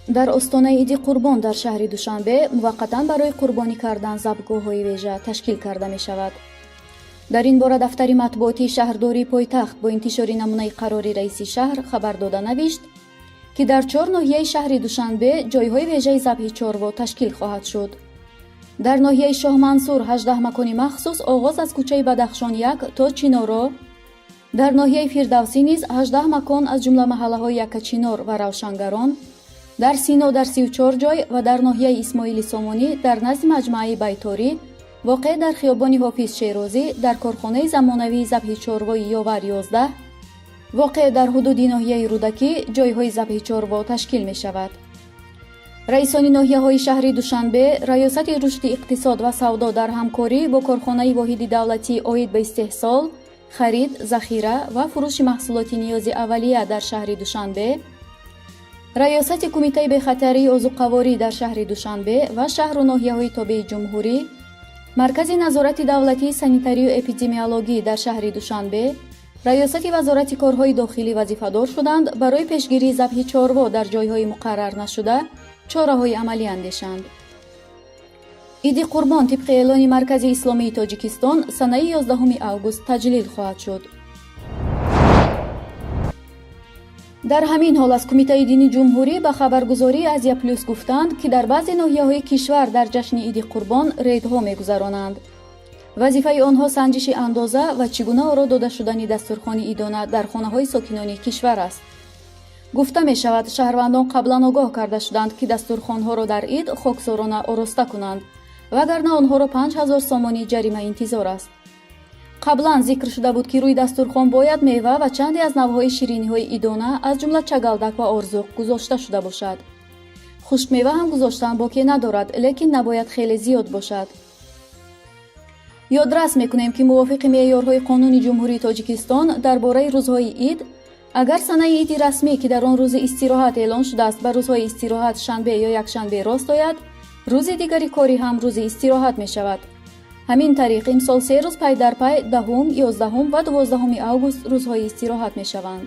Дар остонаи Иди Қурбон дар шаҳри Душанбе муваққатан барои қурбонӣ кардан забҳгоҳҳои вежа ташкил карда мешавад. Дар ин бора дафтари матбуотии шаҳрдории пойтахт бо интишори намунаи қарори раиси шаҳр хабар дода навишт, ки дар чор ноҳияи шаҳри Душанбе ҷойҳои вежаи забҳи чорво ташкил хоҳад шуд. Дар ноҳияи Шоҳмансур 18 макони махсус оғоз аз кӯчаи Бадахшон 1 то Чиноро, дар ноҳияи Фирдавсӣ низ 18 макон, аз ҷумла маҳаллаҳои Яккачинор ва Равшангарон, дар Сино дар 34 ҷой ва дар ноҳияи Исмоили Сомонӣ дар назди маҷмӯаи байторӣ, воқеъ дар хиёбони Ҳофиз Шерозӣ, дар корхонаи замонавии забҳи чорвои Ёвар 11, воқеъ дар ҳудуди ноҳияи Рӯдакӣ, ҷойҳои забҳи чорво ташкил мешавад. Раисони ноҳияҳои шаҳри Душанбе, Раёсати рушди иқтисод ва савдо дар ҳамкорӣ бо корхонаи воҳиди давлатӣ оид ба истеҳсол, харид, захира ва фурӯши маҳсулоти ниёзи аввалия дар шаҳри Душанбе, Раёсати Кумитаи бехатарии озуқаворӣ дар шаҳри Душанбе ва шаҳру ноҳияҳои тобеи ҷумҳурӣ, Маркази назорати давлатии санитарию эпидемиологӣ дар шаҳри Душанбе, Раёсати Вазорати корҳои дохилӣ вазифадор шуданд, барои пешгирии забҳи чорво дар ҷойҳои муқаррар нашуда чораҳои амалӣ андешанд. Иди Қурбон тибқи эълони Маркази исломии Тоҷикистон санаи 11 август таҷлил хоҳад шуд. Дар ҳамин ҳол аз Кумитаи дини ҷумҳурӣ ба хабаргузории Азия Плюс гуфтанд, ки дар баъзе ноҳияҳои кишвар дар ҷашни Иди Қурбон рейдҳо мегузаронанд. Вазифаи онҳо санҷиши андоза ва чӣ гуна оро дода шудани дастурхони идона дар хонаҳои сокинони кишвар аст. Гуфта мешавад, шаҳрвандон қаблан огоҳ карда шуданд, ки дастурхонҳоро дар ид хоксорона ороста кунанд, вагарна онҳоро 5000 сомонӣ ҷарима интизор аст. Қаблан зикр шуда буд, ки рӯи дастурхон бояд мева ва чанде аз навъҳои шириниҳои идона, аз ҷумла чагалдак ва орзуқ, гузошта шуда бошад. Хушкмева ҳам гузоштан боке надорад, лекин набояд хеле зиёд бошад. Ёдрас мекунем, ки мувофиқи меъёрҳои Қонуни Ҷумҳурии Тоҷикистон дар бораи рӯзҳои ид, агар санаи иди расмӣ, ки дар он рӯзи истироҳат эълон шудааст, ба рӯзҳои истироҳат шанбе ё якшанбе рост ояд, рӯзи дигари корӣ ҳам рӯзи истироҳат мешавад. Ҳамин тариқ, имсол се рӯз пай дар пай, 10-ум, 11-ум ва 12-уми август, рӯзҳои истироҳат мешаванд.